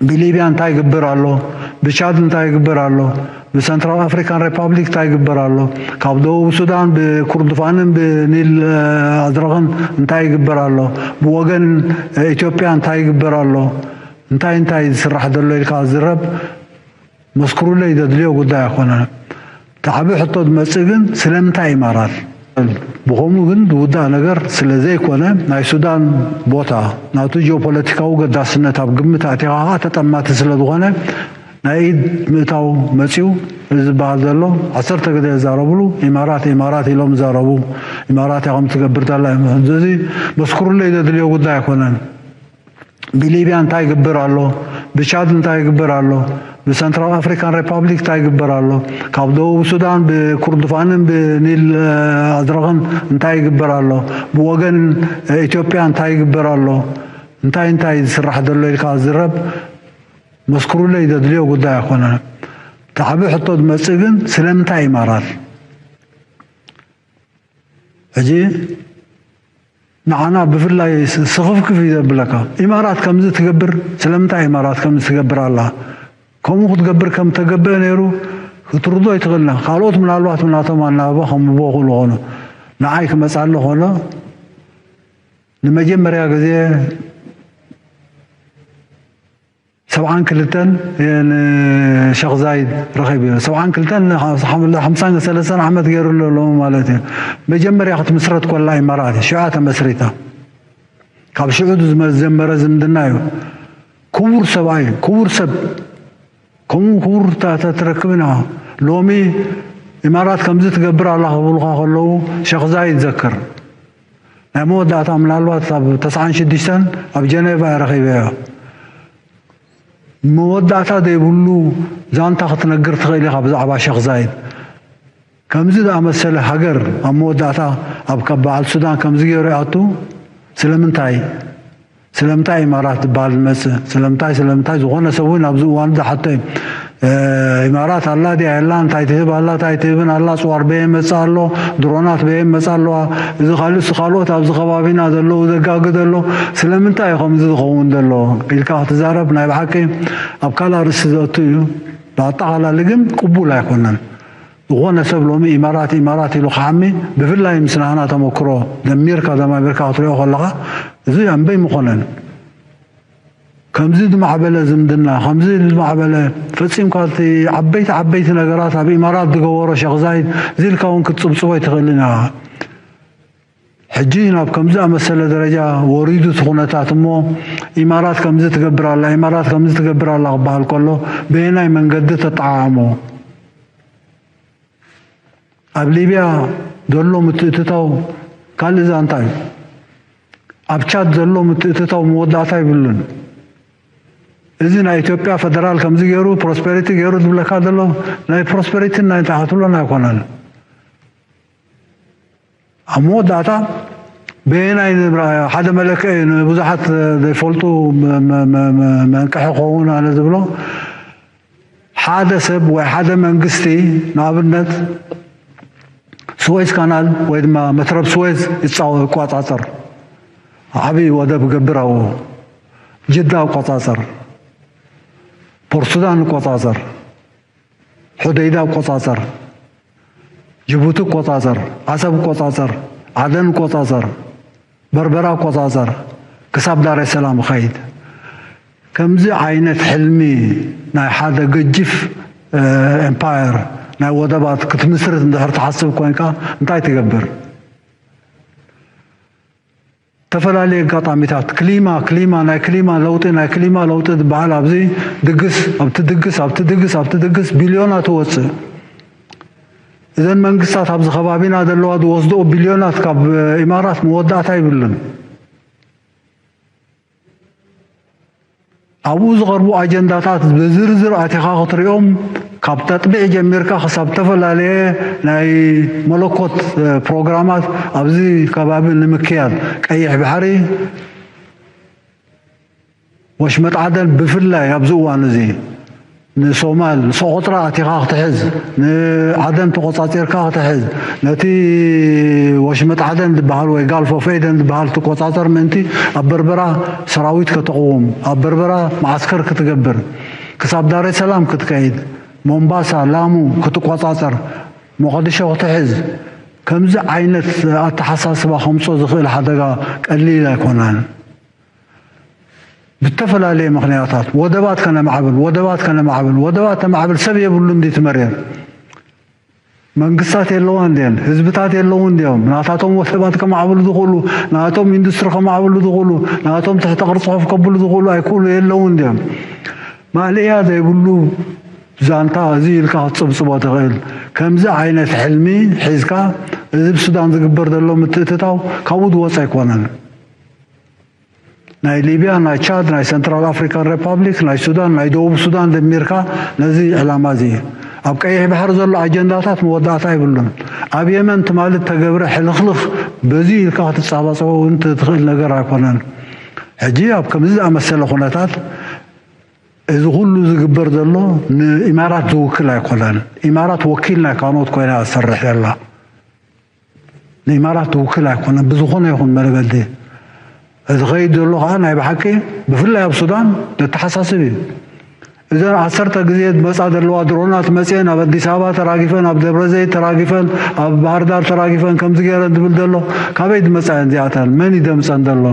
ብሊብያ እንታይ ይግበር ኣሎ? ብቻድ እንታይ ይግበር ኣሎ? ብሰንትራል ኣፍሪካን ሪፓብሊክ እንታይ ይግበር ኣሎ? ካብ ደቡብ ሱዳን ብኩርዱፋንን ብኒል ኣዝረቕን እንታይ ይግበር ኣሎ? ብወገን ኢትዮጵያ እንታይ ይግበር ኣሎ? እንታይ እንታይ ዝስራሕ ዘሎ ኢልካ ዝረብ መስክሩለይ ዘድልዮ ጉዳይ ኣይኮነን። እቲ ዓቢ ሕቶ ዝመጽእ ግን ስለምንታይ ኢማራት? ብኸምኡ ግን ዝውዳእ ነገር ስለ ዘይኮነ ናይ ሱዳን ቦታ ናቱ ጂኦፖለቲካዊ ገዳስነት ኣብ ግምት ኣእቲኻ ከዓ ተጠማቲ ስለ ዝኾነ ናይ ኢድ ምእታው መጺኡ። እዚ ዝበሃል ዘሎ ዓሰርተ ግዜ ይዛረብሉ ኢማራት ኢማራት ኢሎም ይዛረቡ። ኢማራት እያ ከም ትገብር ዘላ። እዚ መስክሩለይ ዘድልዮ ጉዳይ ኣይኮነን። ብሊብያ እንታይ ይግበር ኣሎ? ብቻድ እንታይ ይግበር ኣሎ? ብሰንትራል ኣፍሪካን ሪፓብሊክ እንታይ ይግበር ኣሎ? ካብ ደቡብ ሱዳን ብኩርዱፋንን ብኒል ኣዝረቕን እንታይ ይግበር ኣሎ? ብወገን ኢትዮጵያ እንታይ ይግበር ኣሎ? እንታይ እንታይ ዝስራሕ ዘሎ ኢልካ ዝረብ መስክሩለይ ዘድልዮ ጉዳይ ኣይኮነን። እቲ ዓቢ ሕቶ ዝመጽእ ግን ስለምንታይ ኢማራት? ሕጂ ንዓና ብፍላይ ስ- ስኽፍክፍ እዩ ዘብለካ። ኢማራት ከምዚ ትገብር፣ ስለምንታይ ኢማራት ከምዚ ትገብር ኣላ? ከምኡ ክትገብር ከም ተገብአ ነይሩ ክትርዶ ኣይትኽእልና። ካልኦት ምናልባት ምናቶም ኣናባባ ከምብዎ ክእሉ ኾኑ። ንዓይ ክመፅኣሉ ኾሎ ንመጀመርያ ግዜ ሰብዓን ክልተን ንሸኽ ዛይድ ረኺቡ። ሰብዓን ክልተን ሓምሳን ሰለስተን ዓመት ገይሩ ኣሎ ማለት እዩ። መጀመርያ ክትምስረት ኮላ ኢማራት እያ ሽዓ ተመስሪታ። ካብ ሽዑ ዝመ- ዝጀመረ ዝምድና እዩ። ክቡር ሰብኣይ ክቡር ሰብ ከምኡ ክቡር ተትረክብና። ሎሚ ኢማራት ከምዚ ትገብር ኣላ ክብሉካ ከለዉ ሸኽ ዛይድ ዘክር። ናይ መወዳእታ ምናልባት ኣብ ተስዓን ሽዱሽተን ኣብ ጀኔቫ እየ ረኺበዮ። መወዳእታ ዘይብሉ ዛንታ ክትነግር ትኽእል ኢኻ ብዛዕባ ሸኽ ዛይድ። ከምዚ ዝኣመሰለ ሃገር ኣብ መወዳእታ ኣብ ካብ በዓል ሱዳን ከምዚ ገይሩ ይኣቱ። ስለምንታይ ስለምንታይ ኢማራት ዝበሃል ዝመፅእ ስለምንታይ ስለምንታይ ዝኾነ ሰብ እውን ኣብዚ እዋን ዝሓቶ እዩ። ኢማራት ኣላ ድያ የላ እንታይ ትህብ ኣላ እንታይ ትህብን ኣላ ፅዋር በየ መፅእ ኣሎ ድሮናት በየ መፅእ ኣለዋ እዚ ካልእ ካልኦት ኣብዚ ከባቢና ዘለዉ ዘጋግ ዘሎ ስለምንታይ እዩ ከምዚ ዝኸውን ዘሎ ኢልካ ክትዛረብ ናይ ብሓቂ ኣብ ካልእ ኣርእስቲ ዘእቱ እዩ። ብኣጠቓላሊ ግን ቅቡል ኣይኮነን። ዝኾነ ሰብ ሎሚ ኢማራት ኢማራት ኢሉ ክሓሚ ብፍላይ ምስ ናህና ተመክሮ ደሚርካ ደማሚርካ ክትሪኦ ከለኻ እዚ ኣንበይ ምኾነን። ከምዚ ዝማዕበለ ዝምድና ከምዚ ዝማዕበለ ፈጺምካ እቲ ዓበይቲ ዓበይቲ ነገራት ኣብ ኢማራት ዝገበሮ ሸኽ ዛይድ እዚ ኢልካ እውን ክትጽብጽቦ ኣይትኽእልን ኢኻ። ሕጂ ናብ ከምዚ ኣመሰለ ደረጃ ወሪዱ እቲ ኩነታት እሞ ኢማራት ከምዚ ትገብር ኣላ ኢማራት ከምዚ ትገብር ኣላ ክበሃል ከሎ በየናይ መንገዲ ተጠዓዓሞ? ኣብ ሊብያ ዘሎ ምትእትታው ካልእ ዛንታ እዩ። ኣብ ቻድ ዘሎ ምትእትታው መወዳእታ ይብሉን። እዚ ናይ ኢትዮጵያ ፈደራል ከምዚ ገይሩ ፕሮስፐሪቲ ገይሩ ዝብለካ ዘሎ ናይ ፕሮስፐሪቲን ናይ ታሕትሎን ኣይኮነን። ኣብ መወዳእታ በየናይ ንብራ ሓደ መለክዒ ንብዙሓት ዘይፈልጡ መንቅሒ ክኸውን ኣነ ዝብሎ ሓደ ሰብ ወይ ሓደ መንግስቲ ንኣብነት ስዌዝ ካናል ወይ ድማ መትረብ ስዌዝ ይፃወ ይቋፃፀር ዓብዪ ወደብ ገብር ኣብኡ ጅዳ ይቋፃፀር ፖርት ሱዳን ይቋፃፀር ሑደይዳ ይቆፃፀር፣ ጅቡቲ ይቆፃፀር፣ ዓሰብ ይቆፃፀር፣ ዓደን ይቆፃፀር፣ በርበራ ይቆፃፀር፣ ክሳብ ዳሬ ሰላም ይኸይድ። ከምዚ ዓይነት ሕልሚ ናይ ሓደ ገጅፍ ኤምፓየር ናይ ወደባት ክትምስርት እንድሕር ትሓስብ ኮይንካ እንታይ ትገብር? ዝተፈላለዩ ኣጋጣሚታት ክሊማ ክሊማ ናይ ክሊማ ለውጢ ናይ ክሊማ ለውጢ ዝበሃል ኣብዚ ድግስ ኣብቲ ድግስ ኣብቲ ድግስ ኣብቲ ድግስ ቢልዮናት ትወፅእ። እዘን መንግስታት ኣብዚ ከባቢና ዘለዋ ዝወስድኦ ቢልዮናት ካብ ኢማራት መወዳእታ ይብሉን። ኣብኡ ዝቐርቡ ኣጀንዳታት ብዝርዝር ኣቲኻ ክትሪኦም ካብ ተጥቢዕ ጀሚርካ ክሳብ ዝተፈላለየ ናይ መለኮት ፕሮግራማት ኣብዚ ከባቢ ንምክያድ ቀይሕ ባሕሪ ወሽመጥ ዓደን ብፍላይ ኣብዚ እዋን እዚ ንሶማል ንሶቆጥራ ኣቲኻ ክትሕዝ፣ ንዓደን ተቆጻጺርካ ክትሕዝ፣ ነቲ ወሽመጥ ዓደን ዝበሃል ወይ ጋልፍ ኦፍ ኤደን ዝበሃል ትቆጻጸር ምእንቲ ኣብ በርበራ ሰራዊት ከተቕውም፣ ኣብ በርበራ መዓስከር ክትገብር፣ ክሳብ ዳሬ ሰላም ክትከይድ፣ ሞምባሳ፣ ላሙ ክትቆጻጸር፣ ሞቓዲሾ ክትሕዝ፣ ከምዚ ዓይነት ኣተሓሳስባ ከምጾ ዝኽእል ሓደጋ ቀሊል ኣይኮነን። ብተፈላለየ ምኽንያታት ወደባት ከነማዕብል፣ ወደባት ከነማዕብል፣ ወደባት ተማዕብል ሰብ የብሉ እንዲ ትመርየን። መንግስታት የለዋን እንዲየን፣ ህዝብታት የለውን እንዲዮም። ናታቶም ወደባት ከማዕብሉ ዝኽእሉ፣ ናቶም ኢንዱስትሪ ከማዕብሉ ዝኽእሉ፣ ናቶም ትሕተ ቅርጺ ከፍ ከብሉ ዝኽእሉ ኣይክእሉ የለውን እንዲዮም። ማእለያ ዘይብሉ ዛንታ እዚ ኢልካ ክትጽብጽቦ ትኽእል። ከምዚ ዓይነት ሕልሚ ሒዝካ እዚ ብሱዳን ዝግበር ዘሎ ምትእትታው ካብኡ ዝወጽእ ኣይኮነን። ናይ ሊብያ፣ ናይ ቻድ፣ ናይ ሰንትራል ኣፍሪካን ሪፓብሊክ፣ ናይ ሱዳን፣ ናይ ደቡብ ሱዳን ደሚርካ ነዚ ዕላማ እዚ ኣብ ቀይሕ ባሕሪ ዘሎ ኣጀንዳታት መወዳእታ ይብሉን። ኣብ የመን ትማሊ እተገብረ ሕልኽልኽ በዚ ኢልካ ክትጻባጸቦ እውን ትኽእል ነገር ኣይኮነን። ሕጂ ኣብ ከምዚ ዝኣመሰለ ኩነታት እዚ ኩሉ ዝግበር ዘሎ ንኢማራት ዝውክል ኣይኮነን። ኢማራት ወኪል ናይ ካኖት ኮይና ትሰርሕ ዘላ። ንኢማራት ትውክል ኣይኮነን ብዝኾነ ይኹን መገዲ። እዚ ኸይድ ዘሎ ኸዓ ናይ ብሓቂ ብፍላይ ኣብ ሱዳን ዘተሓሳስብ እዩ። እዘን ዓሰርተ ግዜ ዝመጻ ዘለዋ ድሮናት መጽየን ኣብ ኣዲስ ኣበባ ተራጊፈን፣ ኣብ ደብረ ዘይት ተራጊፈን፣ ኣብ ባህር ዳር ተራጊፈን ከምዚ ገይረን ዝብል ዘሎ ካበይ ዝመጻ እየን እዚኣተን? መን ይደምጸን ዘሎ?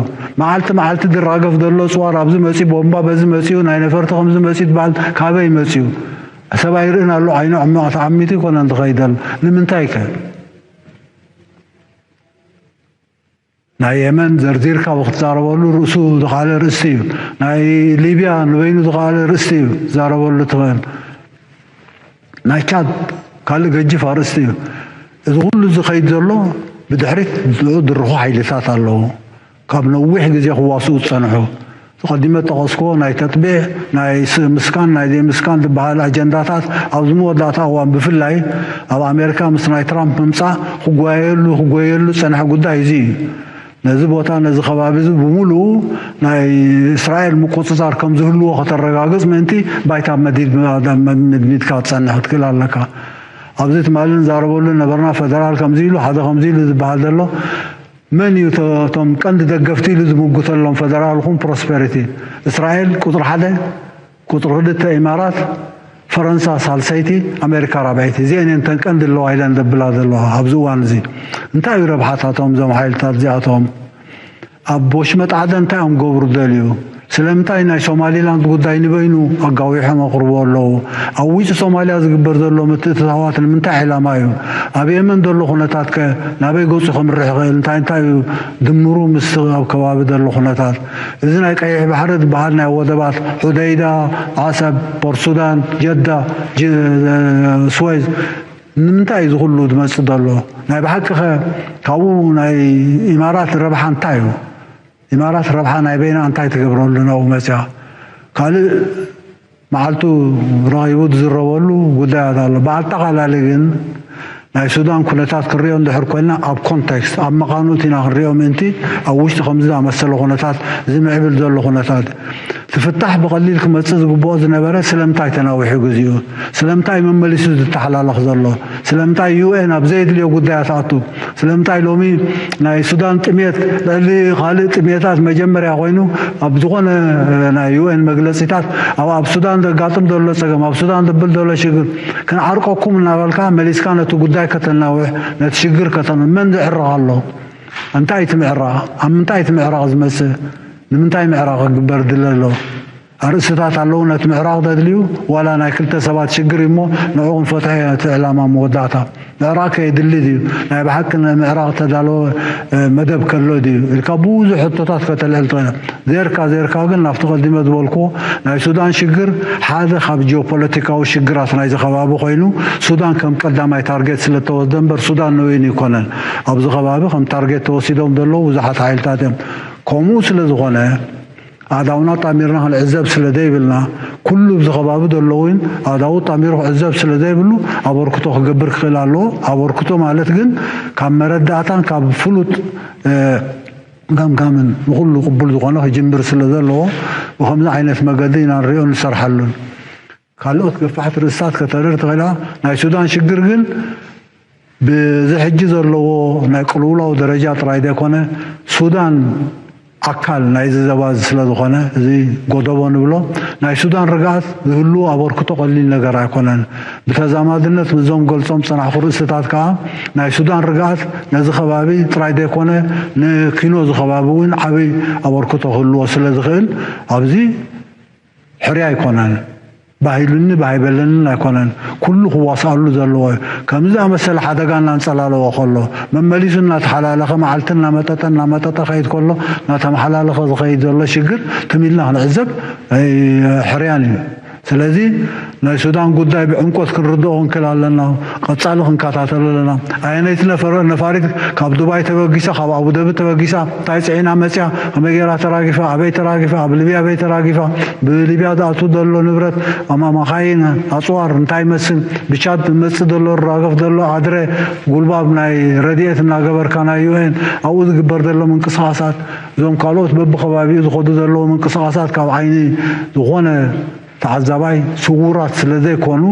መዓልቲ መዓልቲ ዝራገፍ ዘሎ ጽዋር ኣብዚ መጺኡ ቦምባ በዚ መጺኡ ናይ ነፈርቲ ከምዚ መጺኡ ዝበሃል ካበይ መጺኡ? ሰብ ኣይርእን ኣሎ ዓይኑ ዕማቕ ተዓሚቱ ይኮነን ዝኸይድ ዘሎ። ንምንታይ ከ? ናይ የመን ዘርዚርካ ክትዛረበሉ ርእሱ ዝኸኣለ ርእስቲ እዩ። ናይ ሊብያ ንበይኑ ዝኸኣለ ርእስቲ እዩ ትዛረበሉ ትኽእል። ናይ ቻድ ካልእ ገጅፍ ኣርእስቲ እዩ። እዚ ኩሉ ዝኸይድ ዘሎ ብድሕሪት ዝኡ ድርኹ ሓይልታት ኣለዉ። ካብ ነዊሕ ግዜ ክዋስኡ ዝጸንሑ። ቀዲመ ጠቐስክዎ ናይ ተጥቢዕ፣ ናይ ስ-፣ ምስካን፣ ናይ ዘይምስካን ዝበሃል ኣጀንዳታት ኣብዚ መወዳእታ እዋን ብፍላይ ኣብ ኣሜሪካ ምስ ናይ ትራምፕ ምምጻእ ክጓየሉ፣ ክጎየሉ ዝጸንሐ ጉዳይ እዚ እዩ። ነዚ ቦታ፣ ነዚ ከባቢ እዚ ብምሉኡ ናይ እስራኤል ምቁጽጻር ከም ዝህልዎ ከተረጋግጽ ምእንቲ ባይታ መዲድ-፣ መድሚድካ ክትጸንሕ ክትክእል ኣለካ። ኣብዚ ትማሊ ንዛረበሉ ነበርና፣ ፈደራል ከምዚ ኢሉ፣ ሓደ ከምዚ ኢሉ ዝበሃል ዘሎ፣ መን እዩ እቶ-፣ እቶም ቀንዲ ደገፍቲ ኢሉ ዝምጉተሎም ፈደራል ኹን ፕሮስፐሪቲ? እስራኤል ቁጽሪ ሓደ፣ ቁጽሪ ክልተ ኢማራት፣ ፈረንሳ ሳልሰይቲ፣ ኣሜሪካ ራብዐይቲ። እዚአን እየን እተን ቀንዲ ኣለዋ ኢለን ዘብላ ዘለዋ ኣብዚ እዋን እዚ። እንታይ እዩ ረብሓታቶም እዞም ሓይልታት እዚኣቶም? ኣብ ወሽመጥ ዓደን እንታይ እዮም ክገብሩ ደልዩ? ስለምንታይ ናይ ሶማሊላንድ ጉዳይ ንበይኑ ኣጋዊሖም ኣቕርቦ ኣለዉ? ኣብ ውጭ ሶማልያ ዝግበር ዘሎ ምትእትታዋት ንምንታይ ዕላማ እዩ? ኣብ የመን ዘሎ ኩነታት ከ ናበይ ገጹ ከምርሕ ይኽእል? እንታይ እንታይ እዩ ድምሩ ምስ ኣብ ከባቢ ዘሎ ኩነታት? እዚ ናይ ቀይሕ ባሕሪ ዝበሃል ናይ ወደባት ሑደይዳ፣ ዓሰብ፣ ፖርት ሱዳን፣ ጀዳ፣ ጅ-፣ ስዌዝ ንምንታይ እዩ እዚ ኩሉ ዝመጽእ ዘሎ? ናይ ብሓቂ ከ ካብኡ ናይ ኢማራት ረብሓ እንታይ እዩ? ኢማራት ረብሓ ናይ በይና እንታይ ትገብረሉ ናብኡ መጽያ? ካልእ መዓልቱ ረኺቡ ዝዝረበሉ ጉዳያት ኣሎ። ብኣጠቓላሊ ግን ናይ ሱዳን ኩነታት ክንሪኦ እንድሕር ኮይንና ኣብ ኮንቴክስት፣ ኣብ መቓንኡት ኢና ክንሪኦ ምእንቲ ኣብ ውሽጢ ከምዚ ዝኣመሰለ ኩነታት ዝምዕብል ዘሎ ኩነታት እቲ ፍታሕ ብቐሊል ክመጽእ ዝግብኦ ዝነበረ ስለምንታይ ተናዊሑ ግዜኡ? ስለምንታይ መመሊሱ ዝተሓላለኽ ዘሎ? ስለምንታይ ዩ ኤን ኣብ ዘየድልዮ ጉዳያት ኣቱ? ስለምንታይ ሎሚ ናይ ሱዳን ጥሜት ልዕሊ ካልእ ጥሜታት መጀመርያ ኮይኑ ኣብ ዝኾነ ናይ ዩ ኤን መግለጺታት ኣብ፣ ኣብ ሱዳን ዘጋጥም ዘሎ ጸገም፣ ኣብ ሱዳን ዝብል ዘሎ ሽግር ክንዓርቀኩም እናበልካ መሊስካ ነቲ ጉዳይ ከተናውሕ፣ ነቲ ሽግር ከተን-፣ መን ዝዕረቕ ኣሎ? እንታይ እቲ ምዕራቕ? ኣብ ምንታይ እቲ ምዕራቕ ዝመጽእ? ንምንታይ ምዕራቕ ክግበር ድለ ኣሎ? ኣርእስትታት ኣለዉ ነቲ ምዕራቕ ዘድልዩ፣ ዋላ ናይ ክልተ ሰባት ሽግር እዩ እሞ ንዕኡ ክንፈትሖ እቲ ዕላማ መወዳእታ። ምዕራቕ ከየድሊ ድዩ? ናይ ብሓቂ ንምዕራቕ ተዳለወ፣ እ፣ መደብ ከሎ ድዩ? ኢልካ ብዙሕ ሕቶታት ከተልዕል ትኽእል። ዜርካ ዜርካ ግን ናብቲ ቀዲመ ዝበልክዎ ናይ ሱዳን ሽግር ሓደ ካብ ጂኦፖለቲካዊ ሽግራት ናይዚ ከባቢ ኮይኑ ሱዳን ከም ቀዳማይ ታርጌት ስለ እተወስደ እምበር ሱዳን ንበይኑ ኣይኮነን ኣብዚ ከባቢ ከም ታርጌት ተወሲዶም ዘለዉ ብዙሓት ሓይልታት እዮም። ከምኡ ስለ ዝኾነ ኣእዳውና ጣሚርና ክንዕዘብ ስለ ዘይብልና፣ ኩሉ ኣብዚ ከባቢ ዘሎ እውን ኣእዳዉ ጣሚሩ ክዕዘብ ስለ ዘይብሉ፣ ኣበርክቶ ክገብር ክኽእል ኣለዎ። ኣበርክቶ ማለት ግን ካብ መረዳእታን ካብ ፍሉጥ፣ እ፣ ገምጋምን ንኹሉ ቅቡል ዝኾነ ክጅምር ስለ ዘለዎ፣ ብኸምዚ ዓይነት መገዲ ኢና ንሪኦ ንሰርሓሉን። ካልኦት ገፋሕቲ ርእስታት ከተርኢ ትኽእል ኢኻ። ናይ ሱዳን ሽግር ግን ብዚ ሕጂ ዘለዎ ናይ ቅልውላው ደረጃ ጥራይ ዘይኮነ፣ ሱዳን ኣካል ናይዚ ዘባ እዚ ስለ ዝኾነ፣ እዚ ጎደቦ ንብሎ፣ ናይ ሱዳን ርግኣት ዝህልዎ ኣበርክቶ ቀሊል ነገር ኣይኮነን። ብተዛማድነት ምስዞም ገልጾም ዝጸናሕኩ ርእስታት ከኣ፣ ናይ ሱዳን ርግኣት ነዚ ከባቢ ጥራይ ዘይኮነ፣ ንኪኖ እዚ ከባቢ እውን ዓቢ ኣበርክቶ ክህልዎ ስለ ዝኽእል፣ ኣብዚ ሕርያ ኣይኮነን። ባሂሉኒ ባሂበለንን ኣይኮነን። ኩሉ ክዋስኣሉ ዘለዎ እዩ። ከምዚ ዝኣመሰለ ሓደጋ እናንጸላለወ ከሎ፣ መመሊሱ እናተሓላለኸ፣ መዓልቲ እናመጠጠ፣ እናመጠጠ ከይድ ከሎ፣ እናተመሓላለኸ ዝኸይድ ዘሎ ሽግር ትም ኢልና ክንዕዘብ ኣይ-፣ ሕርያን እዩ። ስለዚ ናይ ሱዳን ጉዳይ ብዕምቆት ክንርድኦ ክንክእል ኣለና። ቀጻሊ ክንከታተሎ ኣለና። ኣየነይቲ ነፈረ-፣ ነፋሪት ካብ ዱባይ ተበጊሳ፣ ካብ ኣቡደቢ ተበጊሳ፣ እንታይ ጽዒና መጽያ፣ ከመይ ገይራ ተራጊፋ፣ ኣበይ ተራጊፋ፣ ኣብ ሊብያ ኣበይ ተራጊፋ፣ ብሊብያ ዝኣቱ ዘሎ ንብረት፣ ኣማ-፣ መኻይን፣ ኣጽዋር እንታይ ይመስል፣ ብቻድ ዝመጽእ ዘሎ፣ ዝራገፍ ዘሎ ኣድረ፣ ጉልባብ ናይ ረድኤት እናገበርካ፣ ናይ ዩ ኤን ኣብኡ ዝግበር ዘሎ ምንቅስቓሳት፣ እዞም ካልኦት በብኸባቢኡ ዝኸዱ ዘለዉ ምንቅስቓሳት ካብ ዓይኒ ዝኾነ ተዓዛባይ ስዉራት ስለ ዘይኮኑ፣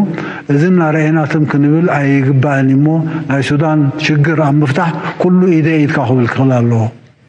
እዚ እናረኣየና ትም ክንብል ኣይግባእን እዩ እሞ፣ ናይ ሱዳን ሽግር ኣብ ምፍታሕ ኩሉ ኢደ ኢድካ ክብል ክኽእል ኣለዎ።